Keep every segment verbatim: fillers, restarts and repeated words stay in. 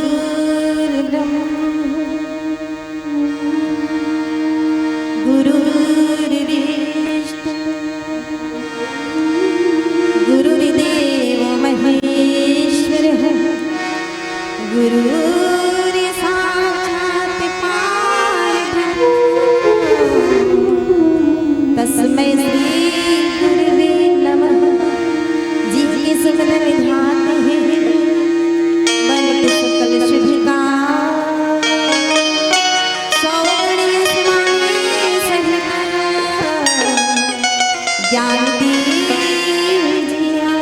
गुरुर्ब्रह्मा गुरुर्विष्णु गुरुर्देवो महेश्वरः गुरुर्साक्षात् परब्रह्म तस्मै श्री गुरुवे नमः। जिनके सुख धन धात है, बनत सकल शुभ काम। सौ गणेश माने सहित ज्ञान दीजिया।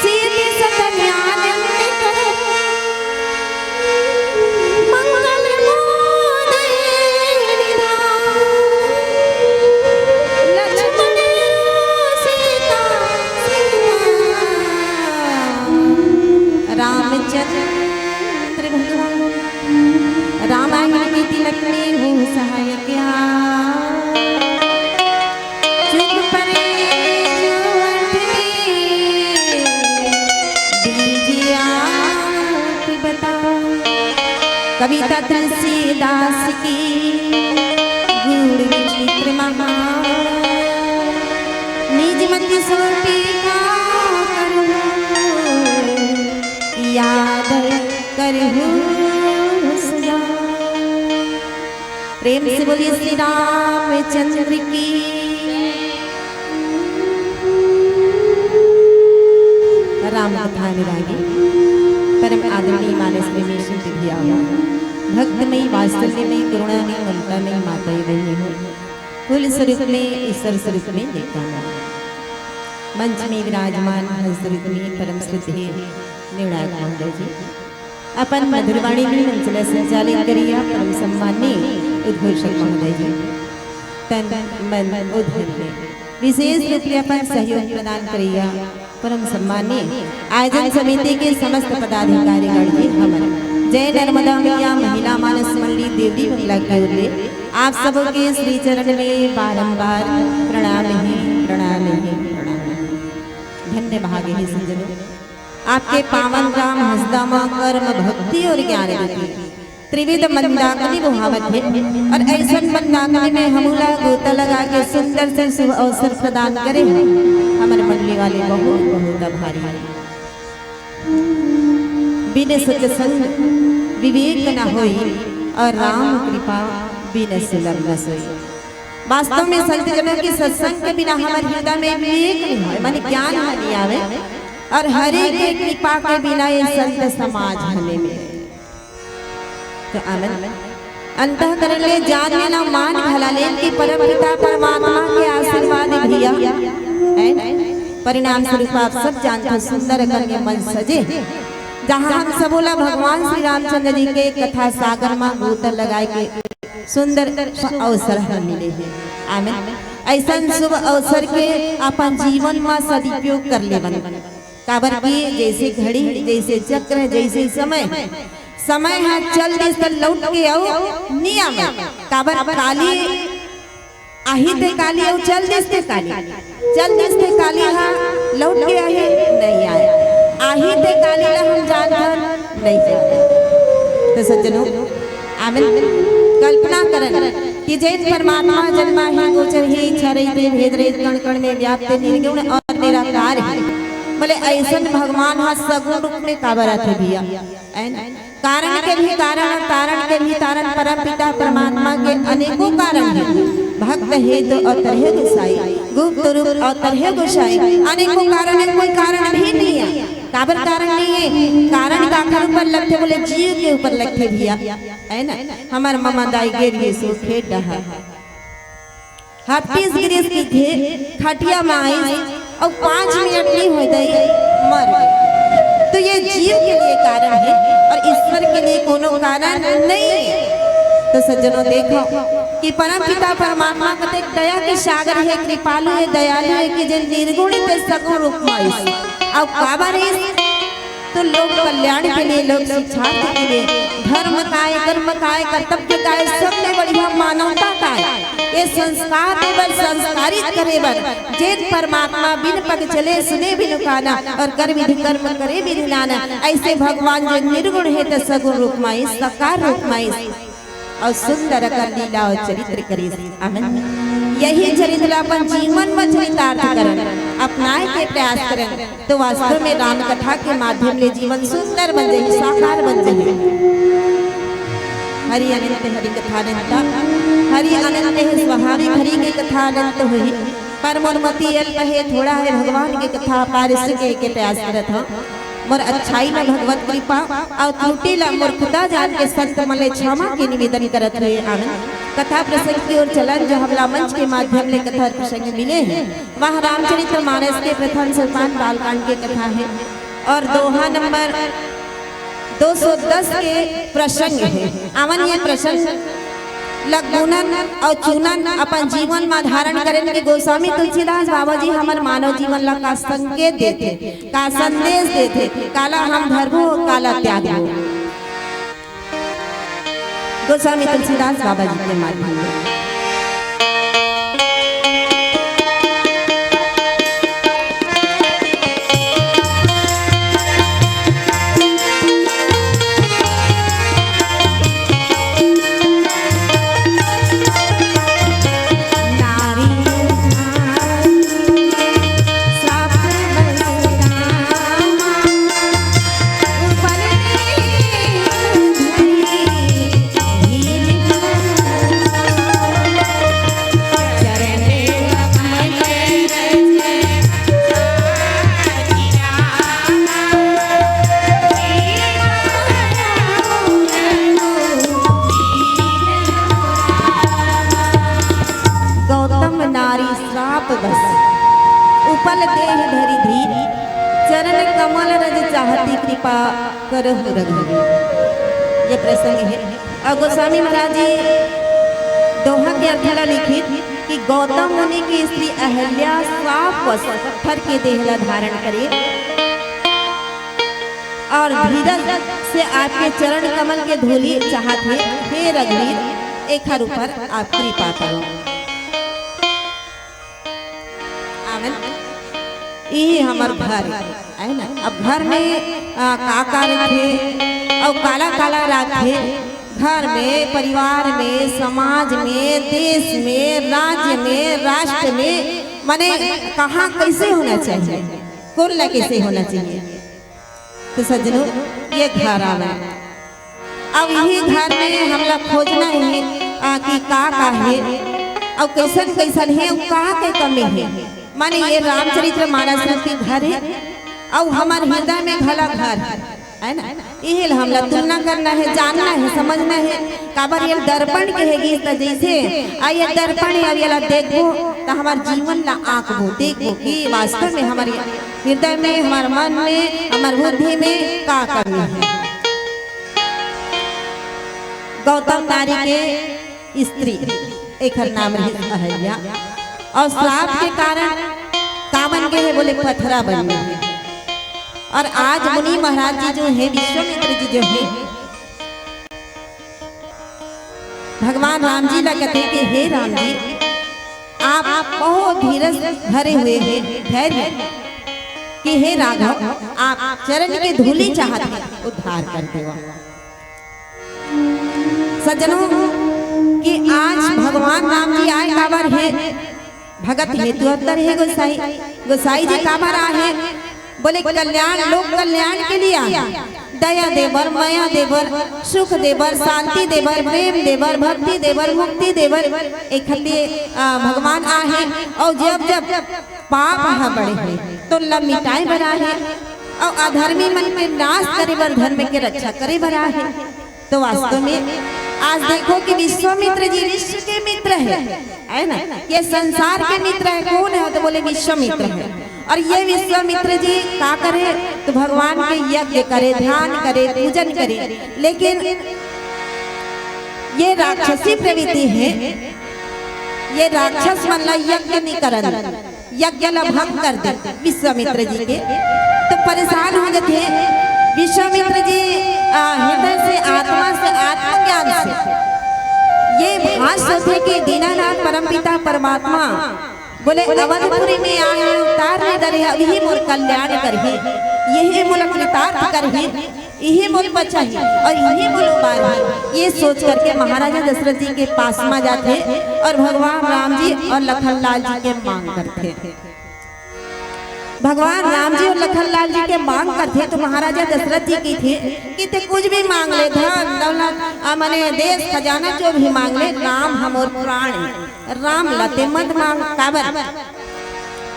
सीत सत ज्ञान कर मंगल मोदे निधान। लक्ष्मण सीता सीता रामचंद्र भगवान। रामायण के तिलक में हो सहायक या। चुप परे जो अर्थ दे दीजिए आप बता। कविता तुलसीदास की गूढ़ विचित्र महान। निज मति सो टीका करो याद करहु सदा। प्रेम से बोलिए श्री रामचंद्र की। राम कथा अनुरागी परम आदरणीय मानस में मीशन दिव्या भक्तमयी वात्सल्यमयी करुणामयी ममतामयी माता बहनी हो। फूल स्वरूप में ईश्वर स्वरूप में देखा मंच में विराजमान हंस स्वरूप में परम श्रद्धेय निर्णायक महोदय जी अपन मधुरवाणी में मंच ला संचालित करिया परम सम्माननीय उद्घोषक महोदय जी तन मन उधन में विशेष रूप से अपन सहयोग प्रदान करिया परम सम्माननीय आयोजन समिति के समस्त पदाधिकारीगण जी हमन जय नर्मदा मैया महिला मानस मंडली देवरी बंगला के ओर ले आप सबके श्री चरण में बारंबार प्रणाम ही प्रणाम ही प्रणाम ही। धन्य भाग हे सज्जनों। आपके पावन राम हंसदा मां कर्म भक्ति और ज्ञान रूपी त्रिविध मंदाकिनी बोहावत हे और ऐसन मंदाकिनी में हमू ला गोता लगा के सुंदर से शुभ अवसर प्रदान करे हे। हमर मंडली वाले बहुत बहुत आभारी हे। बिन सत्संग विवेक न होई और राम कृपा बिन सुलभ न सोई। वास्तव में संत जनों के सत्संग के बिना हमर हृदय में विवेक नहीं होय, माने ज्ञान नहीं आवे। और हरि के कृपा के बिना ये संत समाज हने में तो आनंद अंतःकरण ले जान लेना मान घला लेन कि परम पिता परमात्मा के आशीर्वाद हे भैया, है ना? परिणाम स्वरूप आप सब जानते हो, सुंदर अकन ये मंच सजे, जहाँ हम सबोला भगवान श्री रामचंद्र जी के कथा सागर मा गोता लगाए के सुंदर अवसर ह मिले हे। आमेन। ऐसन शुभ अवसर के अपन जीवन मा सदुपयोग कर लेवन। काबर कि जैसे घड़ी, जैसे चक्र, जैसे समय, समय ह चल दिस त लौट के अउ नी आवे। काबर काली आही ते काली अउ चल दिस ते काली, चल दिस ते काली ह लौट के आही नहीं आए। आही ते काली ला हम जानथन नहीं जानथन। तो सज्जनों, आमेन। कल्पना करन कि जैन परमात्मा जन्मा ही गोचर ही इच्छा रहित भेद रहित कण कण में व्याप्त निर्गुण और निराकार हे। बोले ऐसन भगवान ह सगुण रूप में काबर आथे भैया? ऐन? कारण के भी कारण और तारण के भी तारण परम पिता परमात्मा के अनेकों कारण हे। भक्त हेतु अवतरे गोसाई, गुप्त रूप अवतरे गोसाई, अनेकों कारण हे, कोई कारण भी नहीं हे। काबर कारण नहीं हे? कारण काकर ऊपर लगथे? बोले जीव के ऊपर लगथे भैया, है ना? हमर ममा दाई गे रिहिस ओ खेत डहर, हपटिस गिरिस कहिथे, खटिया म आइस अउ पाँच मिनट नइ होय दाई, मर गे। तो ये जीव के लिए कारण हे और ईश्वर के लिए कोनो कारण नहीं हे। तो सज्जनों देखो कि परम पिता परमात्मा कतेक दया के सागर हे, कृपालु हे, दयालु हे कि जे निर्गुण ते सगुण रूप म आइस। अउ काबर आइस? तो लोक कल्याण के लिए, लोक शिक्षार्थ के लिए, धर्म काय, कर्म काय, कर्तव्य काय, सबले बढ़िया मानवता काय। ये संस्कार दे बर, संस्कारित करे बर, जेन परमात्मा बिन पग चले सुने बिनु काना, और कर विधि कर्म करे विधि नाना। ऐसे भगवान जो निर्गुण हे त सगुण रूप माइस, साकार रूप माइस, और सुंदर कर लीला और चरित्र करिस। आनंद यही चरित्र अपन जीवन में चरितार्थ करन, अपनाए के प्रयास करन। तो वास्तव में राम कथा के माध्यम ले जीवन सुंदर बन जाही, साकार बन जाही। हरि अनंत हरि कथा अनंता, हरि अनंत हे स्वाभाविक, हरि के कथा अनंत होही। पर मोर मति अल्प हे, थोड़ा हे, भगवान के कथा पारिश के, के प्रयास करत हूँ। मोर अच्छाई ला भगवत कृपा और त्रुटि ला मूर्खता जान के संत मन ले क्षमा के निवेदन करत हुए आनंद कथा प्रसंग की ओर चलन, जो हमला मंच के माध्यम ले कथा प्रसंग मिले हैं। वह रामचरित्र मानस के प्रथम सोपान बालकांड के कथा है और दोहा नंबर दो सौ दस के प्रसंग है। आवन ये प्रसंग ल गुनन और चुनन अपन जीवन में धारण करन के गोस्वामी तुलसीदास बाबा जी हमर मानव जीवन ला का संकेत देथे, का संदेश देथे, काला हम धरबो, काला त्यागबो। गोस्वामी तुलसीदास बाबा जी के माध्यम ले। गौतम नारी श्राप बस, उपल देह धरि धीर, चरण कमल रज चाहती कृपा करहु रघुवीर। ये प्रसंग है। और गोस्वामी महाराज जी दोहा के अर्थ ला लिखित कि गौतम मुनि की स्त्री अहल्या श्राप वश पत्थर के देह ला धारण करे और धीरज से आपके चरण कमल के धूलि चाहत हे, हे रघुवीर, एखर ऊपर आप कृपा करो। आवन, इही हमर घर है ना। अब घर में, आ, का का रखे, अउ काला काला रखे, घर में, परिवार में, समाज में, देश में, राज्य में, राष्ट्र में, माने कहाँ कैसे होना चाहिए, कौन ला कैसे होना चाहिए। तो सज्जनों, ये घर आवे। अब इही घर में हमला खोजना हे, आ, कि का का हे, अउ कैसन कैसन हे, अउ का के कमी हे। माने ये रामचरित्र मानस रूपी घर हे, अउ हमर हृदय में घला घर हे, है ना? इही ला हमला तुलना करना हे, जानना हे, समझना हे। काबर ये दर्पण के हे गीत, जैसे आ ये दर्पण हे, अब येला देखबो त हमर जीवन ला आंकबो, देखबो कि वास्तव में हमर हृदय में, हमर मन में, हमर बुद्धि में का कमी हे। गौतम नारी के स्त्री, एखर नाम रहिस अहल्या, अउ श्राप के कारण का बन गे हे, बोले पथरा बन गे हे। अउ आज मुनि महाराज जी जो हे, विश्वामित्र जी जो हे, भगवान राम जी ला कथे कि हे राम जी, आप बहुत धीरज धरे हुए हे, धैर्य, कि हे राघव, आप चरण के धूलि चाहत हे, उद्धार कर देवा। सज्जनों, कि आज भगवान राम जी आए काबर हे, भगत हेतु अवतर हे गोसाई। गोसाई जी काबर आहे? बोले कल्याण, लोक कल्याण के लिए आहे। दया दे बर, मया दे बर, सुख दे बर, शांति दे बर, प्रेम दे बर, भक्ति दे बर, मुक्ति दे बर, एखर ले, आ, भगवान आहे। अउ जब जब पाप ह बढ़े हे, तो ला मिटाए बर आहे, अउ अधर्मी मन के नाश करे बर, धर्म के रक्षा करे बर आहे। तो वास्तव में आज देखो कि विश्वामित्र जी विश्व के मित्र हे, है ना? ये संसार के मित्र हे। कौन हे? तो बोले विश्वामित्र हे। अउ ये विश्वामित्र जी का करे? तो भगवान के यज्ञ करे, ध्यान करे, पूजन करे। लेकिन ये राक्षसी प्रवृत्ति हे, ये राक्षस मन ला यज्ञ नइ करन। यज्ञ ला भंग कर दे विश्वामित्र जी के, तो परेशान हो जाथे विश्वामित्र जी, आ, हृदय से, आत्मा से, आत्मज्ञान से ये भान सोचे कि दीनानाथ परमपिता परमात्मा बोले, "अवधपुरी में आए अवतार ले धरे, इही मोर कल्याण करही, इही मोला कृतार्थ करही, इही मोर बचाही और इही मोर उबारही।" ये सोच करके महाराजा दशरथ जी के पास मा जाथे और भगवान राम जी और लखन लाल जी के मांग करथे। भगवान राम जी और लखन लाल जी के मांग करथे तो महाराजा दशरथ जी कथे कि ते कुछ भी मांग ले, धन दौलत, आ, मने देश खजाना जो भी मांग ले, राम हमर प्राण हे, राम ला ते मत मांग। काबर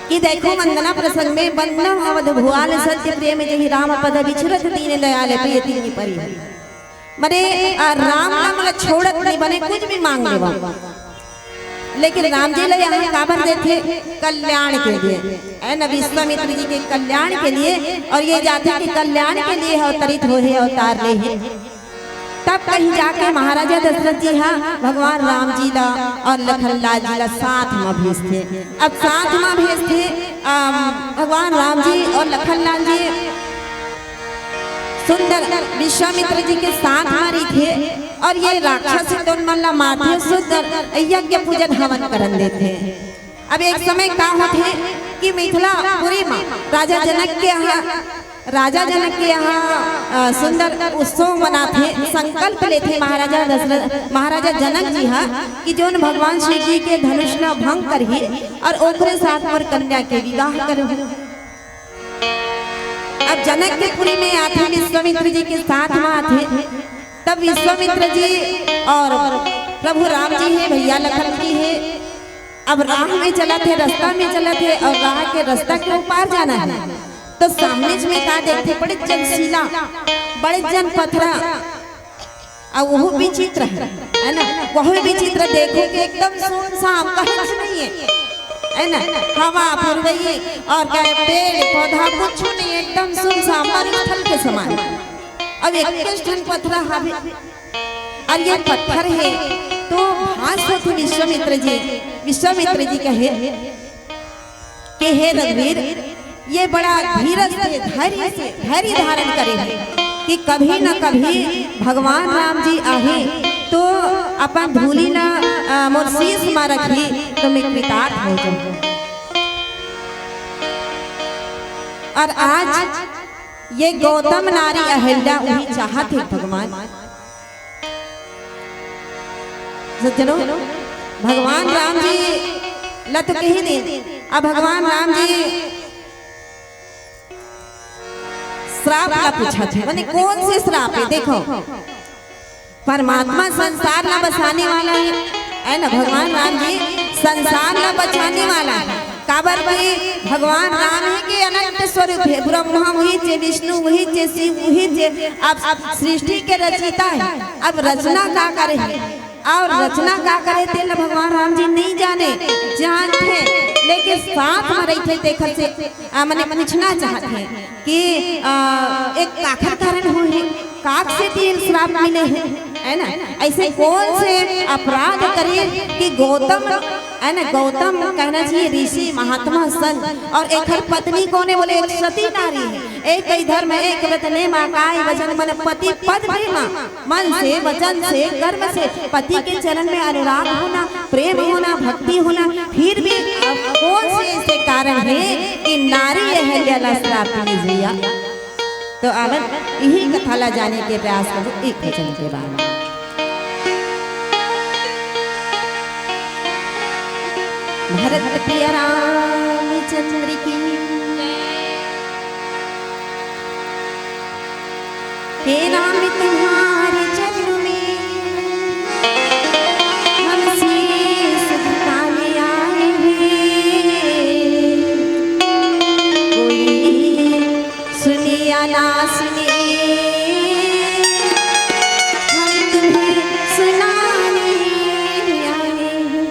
कि देखो, वंदना प्रसंग में, "वंदना अवध भुआल सत्य प्रेम जहि राम पद बिछरत दीन दयाल प्रिय तिन्हि परि।" मने, आ, राम नाम ला छोड़त नहीं बने, कुछ भी मांग लेवा। लेकिन राम जी ला यहाँ काबर देथे? कल्याण के लिए, है ना, विश्वामित्र जी के कल्याण के लिए। और ये जाथे कि कल्याण के लिए अवतरित होहे, अवतार ले हे। तब कहीं जाके महाराजा दशरथ जी हा भगवान राम जी ला और लखन लाल जी ला साथ मा भेजथे। अब साथ मा भेजथे, अम, भगवान राम जी और लखन लाल जी सुंदर विश्वामित्र जी के साथ मा रहिथे और ये राक्षस तो मन ला मारथे, सुंदर यज्ञ पूजन हवन करन देथे। अब एक समय का होथे कि मिथिलापुरी मा राजा जनक के यहाँ, राजा जनक के यहाँ, अ, सुंदर उत्सव मनाथे, संकल्प लेथे महाराजा दशरथ, महाराजा जनक जी हा कि जोन भगवान शिव जी के धनुष ला भंग करही और ओकरे साथ मोर कन्या के विवाह करहूँ। अब जनक के पुरी में आथे, विश्वामित्र जी के साथ मा आथे। तब विश्वामित्र जी और प्रभु राम जी हे, भैया लखन जी हे, अब राह में चलत हे, रास्ता में चलत हे और राह के रास्ता के उपार जाना हे। तो सामने में का देखथे? बड़े जन शिला, बड़े जन पथरा, अउ वहू विचित्र हे, है ना? वहू विचित्र, देखो कि एकदम सुनसान, कहीं नहीं हे, है ना? हवा पुरवई और क्या हे, पेड़ पौधा कुछ नहीं, एकदम सुनसान, मरुस्थल के समान। अब एक ठन पथरा हवे, अउ ये पत्थर हे तो भास होथे विश्वामित्र जी, विश्वामित्र जी कहे कि हे रघुवीर, ये बड़ा धीरज से, धैर्य से, धैर्य धारण करे हे कि कभी न कभी भगवान राम जी आही तो अपन धूली ला, अ, मोर शीश मा रखही तो मैं कृतार्थ हो जाऊँ। और आज ये गौतम नारी अहल्या उही चाहत हे भगवान। सज्जनों, भगवान राम जी ला तो कही दिन, अब भगवान राम जी श्राप ला पूछत हे, माने कौन से श्राप हे? देखो, परमात्मा संसार ला बसाने वाला हे, है ना? भगवान राम जी संसार ला बचाने वाला हे। काबर कि भगवान राम ही के अनंत स्वरूप हे, ब्रह्मा वही चे, विष्णु वही चे, शिव वही चे। अब, अब सृष्टि के रचयिता हे, अब रचना का करे हे और रचना का करे तेला भगवान राम जी नहीं जाने, जानथे, लेकिन साथ मा रहिथे तेखर से, आ, माने पूछना चाहत हे कि, आ, एक काखर कारण होही, काक से तेला श्राप मिले हे, है ना? ऐसे कौन से अपराध करे कि गौतम, है ना, गौतम कहना चाहिए ऋषि महात्मा संत, और एखर पत्नी कोन हे बोले, एक सती नारी हे, एक ही धर्म एक व्रत नेम आकाई वचन मन पति पद प्रेमा, मन से, वचन से, कर्म से पति के चरण में अनुराग होना, प्रेम होना, भक्ति होना, फिर भी अब कौन से ऐसे कारण हे कि नारी अहल्या ला श्राप मिले भैया? तो आवन इही कथा ला जाने के प्रयास करो एक वचन के बाद। भरत प्रिय रामचंद्र की। हे राम तुम्हारे चरणों में हम शीश झुकाने आए हैं। कोई सुने या ना सुने, हम तुम्हें सुनाने आए हैं।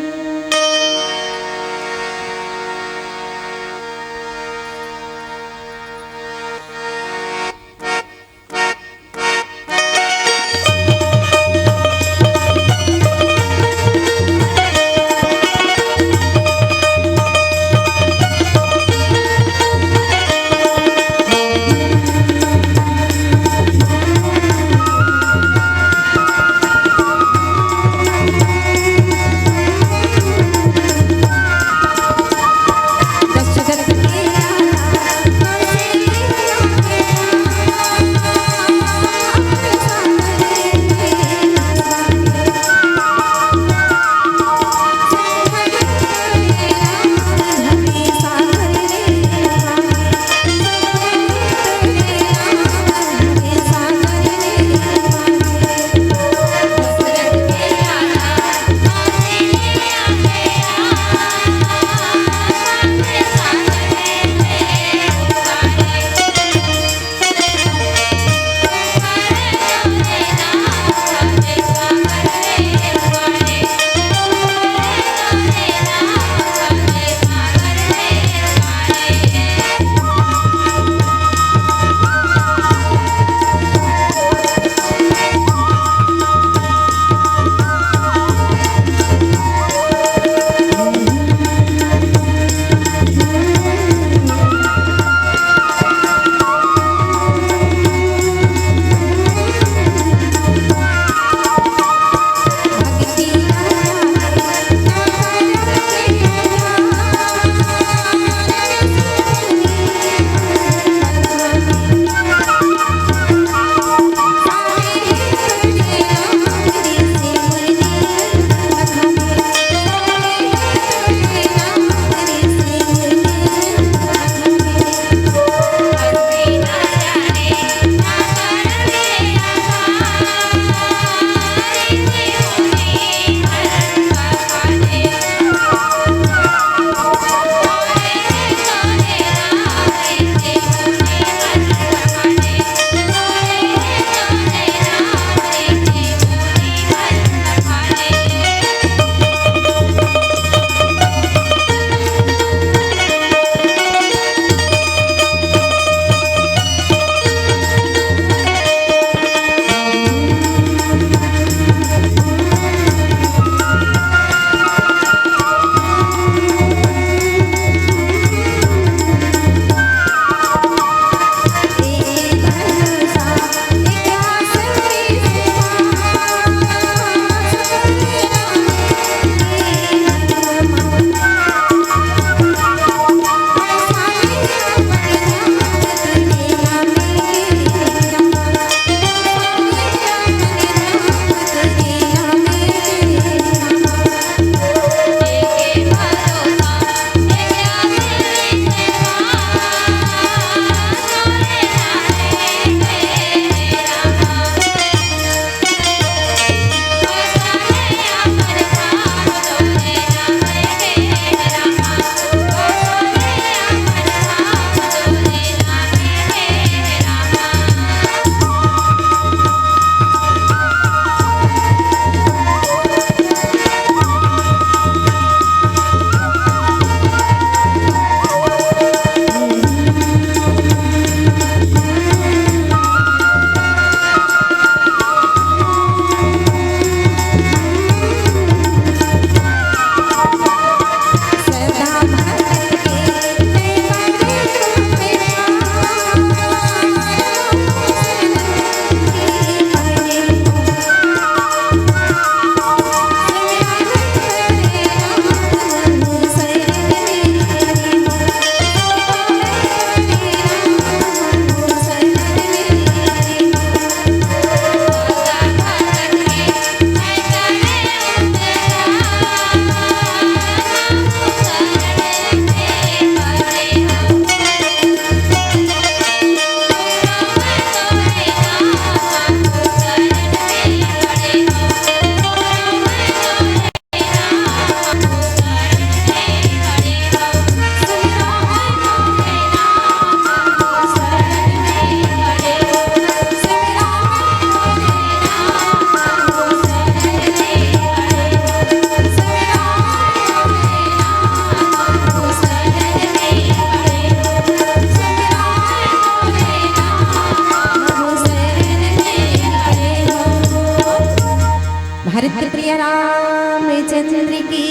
हरित प्रिय रामचंद्र की।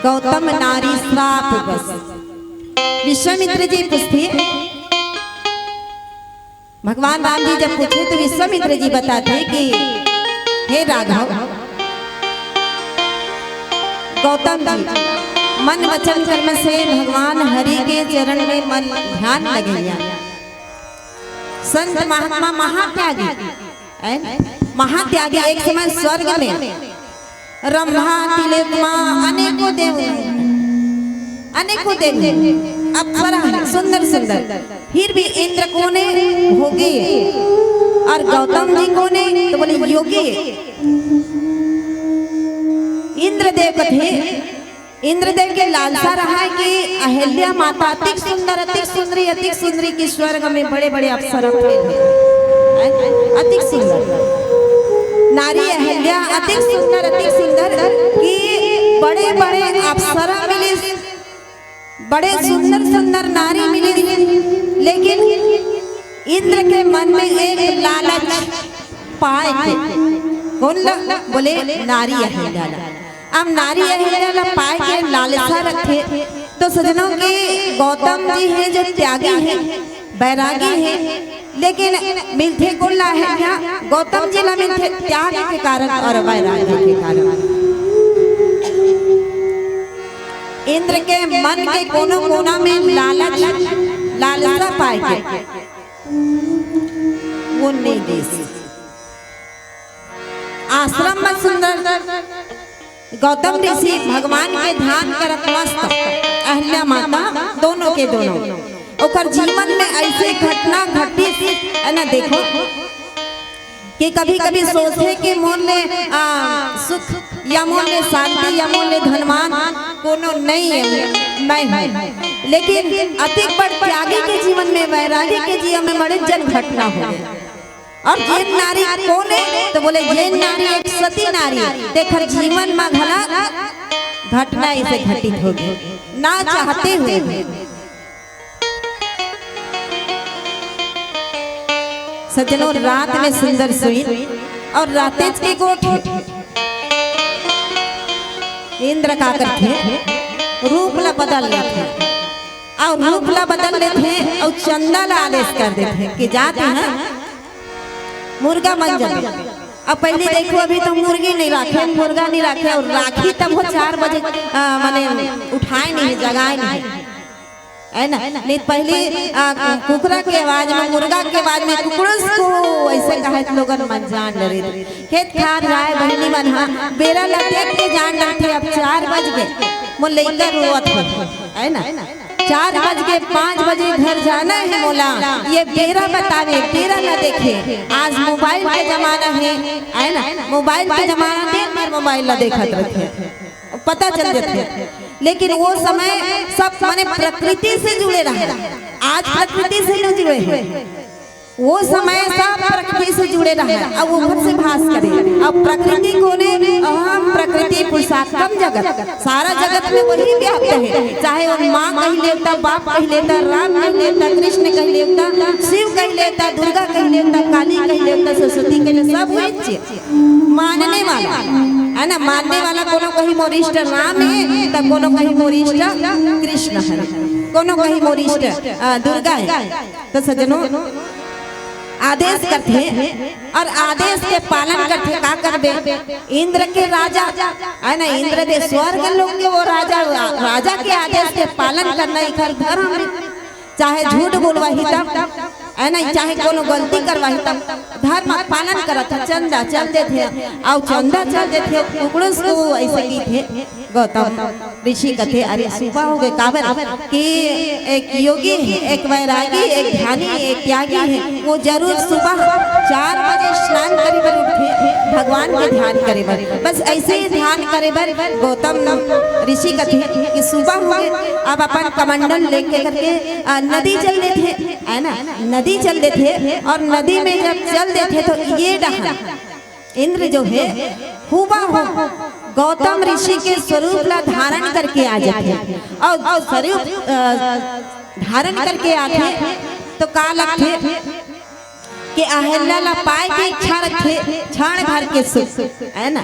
गौतम नारी श्राप बस। विश्वामित्र जी पूछथे, भगवान राम जी जब पूछे तो विश्वामित्र जी बताथे कि हे राघव, गौतम जी, मन वचन कर्म से भगवान हरि के चरण में मन ध्यान लगइया। संत महात्मा महात्यागी, है ना? महात्यागी एक समय स्वर्ग में रंभा, तिलोत्तमा, अनेकों देव, अनेकों देव, अप्सरा है, सुंदर सुंदर। फिर भी इंद्र कोन हे? भोगी। और गौतम जी कोन हे? तो बोले योगी। इंद्रदेव कथे, इंद्रदेव के लालसा रहा है कि अहिल्या माता अतिक सुंदर, अतिक सुंदरी, अतिक सुंदरी कि स्वर्ग में बड़े बड़े अप्सरा फेल है। हैं? अतिक सुंदर नारी अहिल्या, अतिक सुंदर, अतिक सुंदर कि बड़े बड़े अप्सरा मिले, बड़े सुंदर सुंदर नारी मिले, लेकिन इंद्र के मन में एक लालच पाए के। कोन ला? बोले नारी अहिल्या ला। अब नारी अहिल्या ला पाए के लालसा रखे। तो सजनों के गौतम जी हैं जो त्यागी हैं, बैरागी हैं, लेकिन मिलथे कोन ला अहिल्या? गौतम जी ला मिलथे त्याग के कारण और वैराग्य के कारण। इंद्र के मन के कोनो कोना में लालच, लालसा पाए के वो नहीं देस। आश्रम में सुंदर गौतम ऋषि भगवान के ध्यान करत मस्त, अहिल्या माता दोनों के दोनों। ओकर जीवन में ऐसे घटना घटिस, है ना, देखो कि कभी-कभी सोचे कि मोर ले, आ, सुख या मोर ले शांति या मोर ले धनवान कोनो नहीं है, मैं हूँ। लेकिन अतिक बड़ त्यागी के जीवन में, वैरागी के जीवन में बड़े जन घटना हो। और जेन नारी कोन हे? तो बोले जेन नारी एक सती नारी, तेखर जीवन में घला घटना ऐसे घटित होगे, ना चाहते हुए। सज्जनों, रात में सुंदर सुइन और रातेच के गोठ इंद्र का करथे, रूप ला बदल लेथे। और रूप ला बदल लेथे और चंदा ला आदेश कर देथे कि जात हे मुर्गा बन जाबे। अब पहली देखो, अभी तो मुर्गी नहीं राखे, मुर्गा नहीं राखे, और राखी तब वो चार बजे, आ, माने उठाए नहीं, जगाए नहीं, है ना? नहीं, पहली, आ, कुकरा के आवाज में, मुर्गा के आवाज में, कुकड़स को ऐसे कहे तो लोगन मन जान डरे। खेत खार जाए बहिनी मन हा, बेरा ला देख के जान डरथे, अब चार बज गे, मोर लइका रोवत हे, है ना? चार बज गे, पाँच बजे घर जाना हे मोला, ये बेरा बतावे, बेरा ला देखे। आज मोबाइल के जमाना हे, है ना? मोबाइल के जमाना, दिन भर मोबाइल ला देखत रथे, पता चल जाथे। लेकिन वो समय सब माने प्रकृति से जुड़े रहे, आज प्रकृति से नहीं जुड़े हैं। वो समय सब प्रकृति से जुड़े रहे, अब ओकर से भास करे। अब प्रकृति कोन हे? अहम प्रकृति पुरुषार्थम जगत। सारा जगत में वही व्याप्त हे, चाहे वो माँ कहि लेवता, बाप कहि लेवता, राम कहि लेवता, कृष्ण कहि लेवता, शिव कहि लेवता, दुर्गा कहि लेवता, काली कहि लेवता, सरस्वती कहि लेवता, सब वही चीज। मानने वाला, है ना? मानने वाला कोनो कही मोर इष्ट राम हे, त कोनो कही मोर इष्ट कृष्ण हे, कोनो कही मोर इष्ट, अ, दुर्गा हे। तो सज्जनों, आदेश करथे और आदेश के पालन करथे। का करबे? इंद्र के राजा, है ना, इंद्र दे स्वर्ग लोक के वो राजा, राजा के आदेश के पालन करना एकर धर्म हे। चाहे झूठ बोलवाही तब, है ना, चाहे कोनो गलती करवाही, तब धर्म पालन करत हे, चंदा चल देथे, अउ चंदा चल देथे, कुकड़ुस को ऐसे कहिथे। गौतम ऋषि कथे, "अरे, सुबह हो गए, काबर?" कि एक योगी हे, एक वैरागी, एक ध्यानी, एक त्यागी हे, वो जरूर सुबह चार बजे स्नान करे बर उठथे, भगवान के ध्यान करे बर। बस ऐसे ही ध्यान करे बर गौतम ऋषि कथे कि सुबह हो गए, अब अपन कमंडल लेके करके, आ, नदी चल देथे, है ना, नदी चल देथे। और नदी में जब चल देथे तो ये डहन इंद्र जो हे, हूबहू गौतम ऋषि के स्वरूप ला धारण करके आ जाथे। और स्वरूप, अ, धारण करके आथे तो का लगथे कि अहल्या ला पाए के इच्छा रखथे, क्षण भर के सुख, है ना?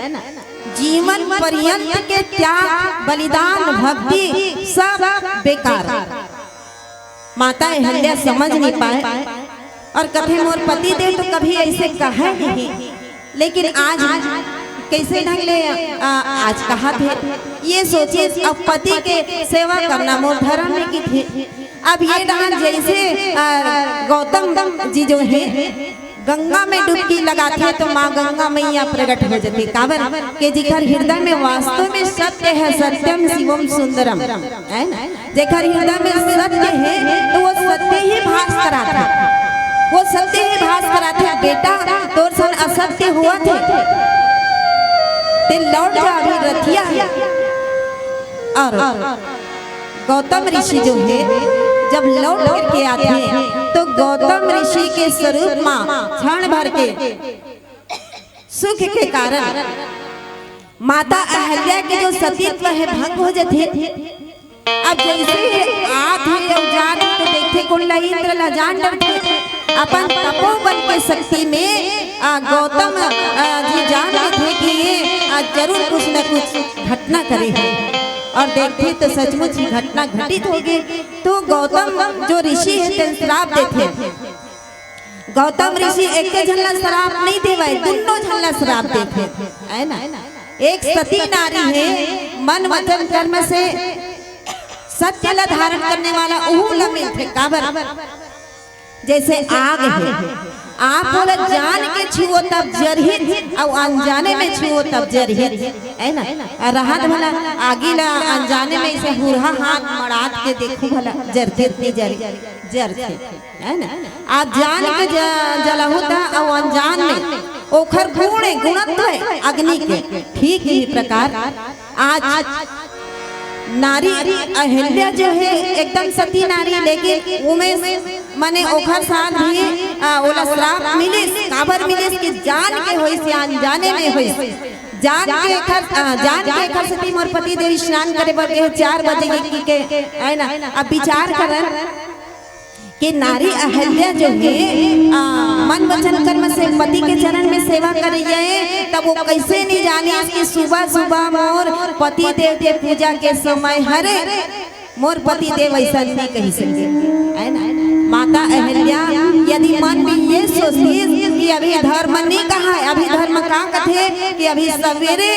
जीवन पर्यंत के त्याग, बलिदान, भक्ति सब बेकार। माता अहल्या समझ नहीं पाए और कथे, "मोर पति देव तो कभी ऐसे कहे नहीं, लेकिन आज कैसे ढंग ले, आ, आज कहा थे।" ये सोचे, अब पति के सेवा करना मोर धर्म में की थे। अब ये डहन जैसे, आ, गौतम जी जो हे, गंगा में डुबकी लगाथे तो माँ गंगा मैया प्रकट हो जाथे। काबर के जिखर हृदय में वास्तव में सत्य हे, सत्यम शिवम सुंदरम, है ना? जेखर हृदय में सत्य हे तो वो सत्य ही भास कराथे, वो सत्य ही भास कराथे। बेटा, तोर सन असत्य होवत हे, ते लौट जा अभी रथिया हे। और गौतम ऋषि जो हे, जब लौट करके आथे तो गौतम ऋषि के स्वरूप मा क्षण भर के सुख के कारण माता अहल्या के जो सतीत्व हे भंग हो जाथे। अब जैसे ही आत हे अउ जात हे तो देखथे कोन ला, इंद्र ला, जान डरथे। अपन तपोबल के शक्ति में, आ, गौतम, आ, जी जान लेथे कि ये, आ, जरूर कुछ न कुछ घटना करे हे। और देखथे तो सचमुच ही घटना घटित हो गई। तो गौतम जो ऋषि हे तेन श्राप देथे। गौतम ऋषि एके झन ला श्राप नहीं देवय, दुनों झन ला श्राप देथे, है ना? एक सती नारी हे, मन वचन कर्म से सत्य ला धारण करने वाला, उहू ला मिलथे। काबर? जैसे आग हे, आप ओला जान के छुओ तब जरही, अउ अनजाने में छुओ तब जरही, है ना? अउ रहत भला आगी ला अनजाने में इसे हुरहा हाथ मड़ात के देखू भला, जरथे नहीं जरे? जरथे, है ना? आप जान के ज-, जलाहू त अउ अनजान में ओखर गुण हे, गुणत्व हे अग्नि के। ठीक ही प्रकार आज नारी अहिल्या जो हे एकदम सती नारी, लेकिन उमे मने ओखर साथ भी, आ, ओला श्राप मिलिस। काबर मिलिस कि जान के होइस या अनजाने में होइस। जान के एखर, आ, जान के एखर सती मोर पति देव स्नान करे बर गे हे चार बजे के, की के, है ना? अब विचार करन कि नारी अहिल्या जो हे, आ, मन वचन कर्म से पति के चरण में सेवा करइया हे, तब वो कैसे नहीं जानिस कि सुबह सुबह मोर पति देव के पूजा के समय हरे, मोर पति देव ऐसा नहीं कही सके, है ना? माता अहिल्या यदि मन में ये सोचती कि अभी धर्म नहीं कहा है, अभी धर्म का कथे कि अभी सवेरे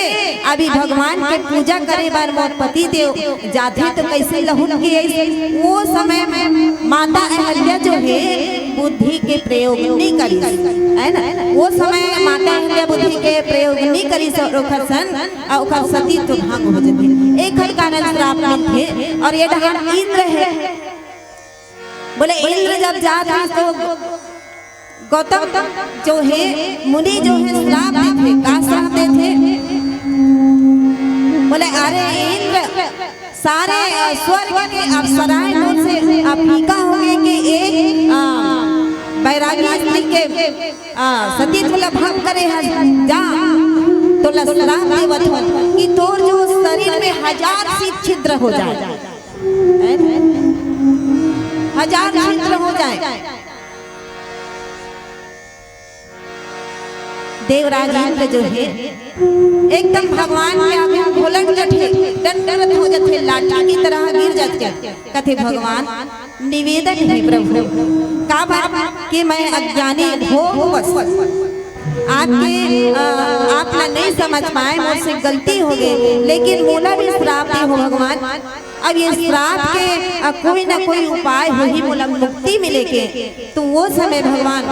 अभी भगवान के पूजा करे बर मोर पति देव जाथे तो कैसे लहुट के आइस? वो समय में माता अहिल्या जो हे बुद्धि के प्रयोग नहीं करिस, है ना? वो समय माता अहिल्या बुद्धि के प्रयोग नहीं करिस और ओखर सन, और ओखर सती तो भंग हो जाथे। एखर कारण श्राप मिलथे। और ये डहान इंद्र हे, बोले इंद्र जब जात हे तो गौतम जो हे, मुनि जो हे, श्राप देथे। का श्राप देथे? बोले, "अरे इंद्र, सारे, अ, स्वर्ग के अप्सराएं तुमसे, अ, फीका हो गए कि एक, अ, बैरागी स्त्री के, अ, सतीत्व ला भंग करे हे, जा।" तो ला श्राप देवत हो कि तोर जो शरीर में हजार सी छिद्र हो जाए, हजार छिद्र हो जाए। देवराज इंद्र जो हे एकदम भगवान के आगे घोलट जथे, डंडरत हो जथे, लाठी की तरह गिर जथे। कथे, "भगवान, निवेदन हे प्रभु, काबर कि मैं अज्ञानी भोगवश आपके, अ, आप ला नहीं समझ पाए, मोर से गलती हो गई, लेकिन मोला भी श्राप दे हो भगवान।" अब ये श्राप के, अ, कोई ना कोई उपाय होही, मोला मुक्ति मिले के। तो वो समय भगवान,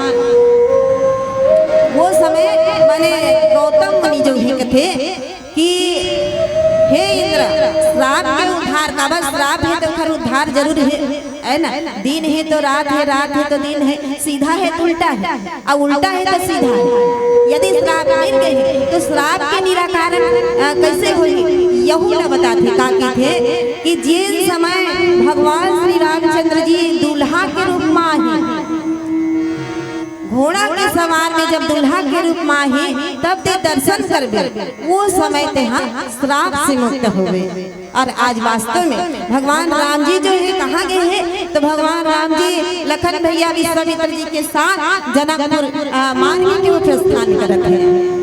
वो समय माने गौतम मुनि जो हे कथे कि हे इंद्र, श्राप के उद्धार, काबर श्राप हे तो ओकर उद्धार जरूर हे, है ना? दिन हे तो रात हे, रात हे तो दिन हे, सीधा हे तो उल्टा हे, अउ उल्टा हे तो सीधा हे। यदि श्राप मिल गे हे, तो श्राप के निराकरण, अ, कैसे होही? यहू ला बताथे, का कथे कि जेन समय भगवान श्री रामचंद्र जी दूल्हा के रूप में आही, घोड़ा के सवार में जब दूल्हा के रूप में आही, तब ते दर्शन करबे, वो समय तेहा श्राप से मुक्त होबे। और आज वास्तव में भगवान राम जी जो हे, कहाँ गे हे, तो भगवान राम जी लखन भैया विश्वामित्र जी के साथ जनकपुर, अ, मार्ग के वो प्रस्थान करत हे।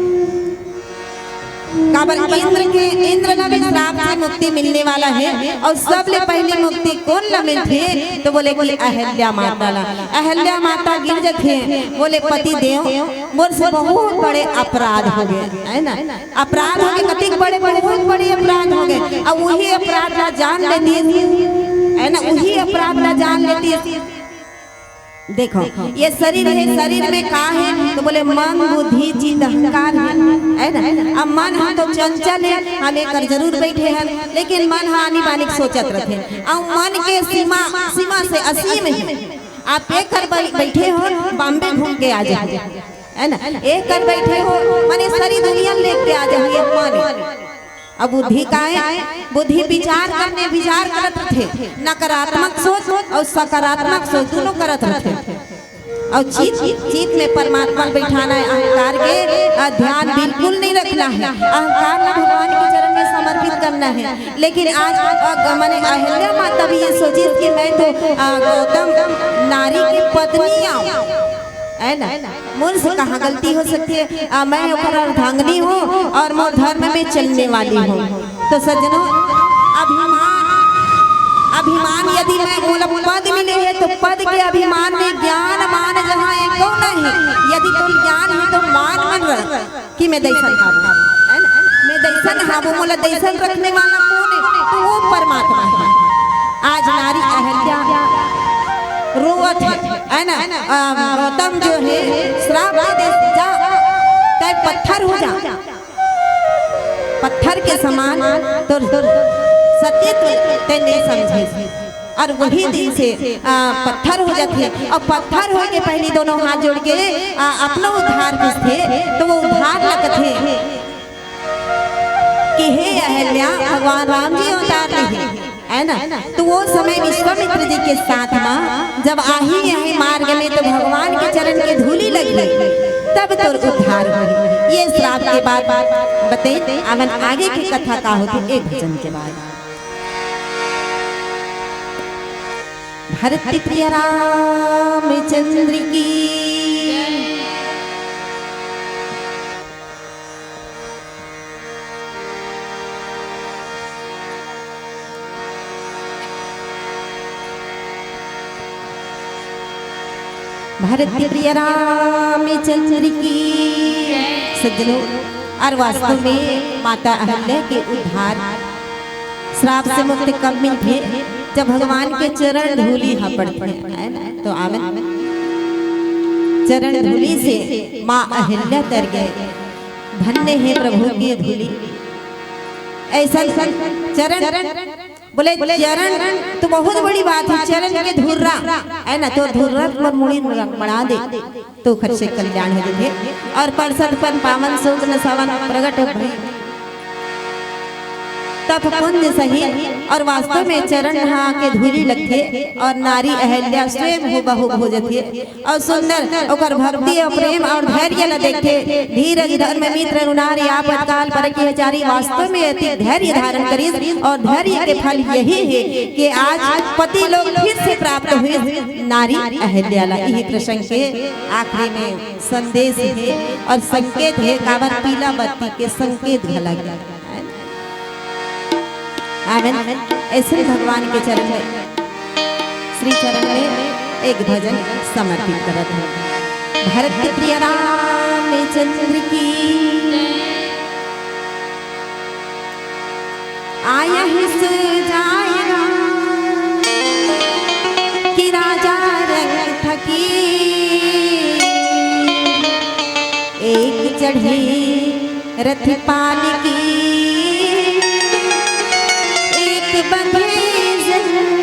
काबर इंद्र के, इंद्र ला भी श्राप से मुक्ति मिलने वाला हे, और सबले पहली मुक्ति कोन ला मिलथे, तो बोले कि अहल्या माता ला। अहल्या माता गिर जथे, बोले पति देव, मोर से बहुत बड़े अपराध हो गे, है ना? अपराध हो गे, कतिक बड़े, बहुत बड़े अपराध हो गे। अब वही अपराध ला जान लेती, है ना, वही अपराध ला जान लेती। देखो, ये शरीर हे, शरीर में का हे, तो बोले मन, बुद्धि, चित्त, अहंकार हे, है ना? अब मन ह तो चंचल हे, हम एकर जरूर बैठे हन, लेकिन मन ह आनी बानी सोचत रथे। अब मन के सीमा, सीमा से असीम हे। आप एकर बै-, बैठे हो, बॉम्बे घूम के आ जाओ, है ना? एकर बैठे हो, माने सारी दुनिया लेके आ जाओ, ये मन। अब बुद्धि का हे? बुद्धि विचार करने, विचार करत रथे, नकारात्मक सोच और सकारात्मक सोच दोनों करत रथे। और चित, चित में परमात्मा बैठाना हे, अहंकार के, अ, ध्यान बिल्कुल नहीं रखना हे, अहंकार ला भगवान के चरण में समर्पित करना हे। लेकिन आज, अ, माने अहल्या माता भी ये सोचिस कि मैं तो, अ, गौतम नारी के पत्नी आऊं, है ना? मोर से कहाँ गलती हो सकथे? अ, मैं ओकर अर्धांगिनी हूँ और मोर धर्म में चलने वाली हूँ। तो सज्जनों, अभिमान, अभिमान यदि मैं, मोला पद मिले हे, तो पद के अभिमान में ज्ञान मान जहाँ एको नहीं। यदि तुम ज्ञान हे, तो मान मन रख कि मैं दइसन हाबो, है ना? मैं दइसन हाबो, मोला दइसन रखने वाला कोन हे? तो वो परमात्मा हे। आज नारी अहल्या रोवत हे, है ना? अ, गौतम जो हे, श्राप दे दे, जा, तैं पत्थर हो जा। पत्थर के समान तोर सत्य तैं नइ समझे। और वही दिन से, आ, पत्थर हो जाथे। और पत्थर होय के पहिली दोनों हाथ जोड़ के, आ, अपनो उद्धार पूछथे, तो वो उद्धार ला कथे कि हे अहल्या, भगवान राम जी अवतार लेहे। है ना? तो वो समय विश्वामित्र जी के साथ मा जब आही, आही मार्ग में तो भगवान के चरण के धूली लगही, तब तोर उद्धार होही। ये श्राप के बाद बतई, अमन आगे के कथा का होथे एक भजन के बाद। भरत प्रिय रामचंद्र की भरत प्रिय रामचंद्र की। सज्जनों, और वास्तव में माता अहल्या के उद्धार, श्राप से मुक्ति कब मिलथे? जब भगवान के चरण धूली हा पड़थे, है ना? तो आवन चरण धूली से माँ अहल्या तर गए। धन्य हे प्रभु के धूली। ऐसा चरण, बोले चरण तो बहुत बड़ी बात हे, चरण के धुर्रा, है ना? तो धुर्रा मोर मुड़ी में बना दे, तो ओखर से कल्याण हो जाथे। और परसत पन पावन सुख न सावन प्रगट भई तप पुंज सही। और वास्तव में चरण हा के धूली लगथे और नारी अहल्या स्वयं हूबहू हो जाथे। और सुंदर ओकर भक्ति और प्रेम और धैर्य ल देखथे। धीरज धर्म मित्र अरु नारी आपतकाल परखिहै चारी। वास्तव में अति धैर्य धारण करिस और धैर्य के फल यही हे कि आज पति लोक फिर से प्राप्त हुई नारी अहल्या ला। यही प्रसंग के आखिरी में संदेश हे और संकेत हे, काबर पीला बत्ती के संकेत घला गे। आमेन। ऐसे भगवान के चरण में, श्री चरण में एक भजन समर्पित करत हन। भरत प्रिय रामचंद्र की। आया ही सुजाय चढ़े रथ पालकी, एक बंधे जंजीर।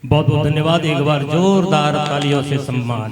बहुत बहुत धन्यवाद। एक बार जोरदार तालियों से सम्मान।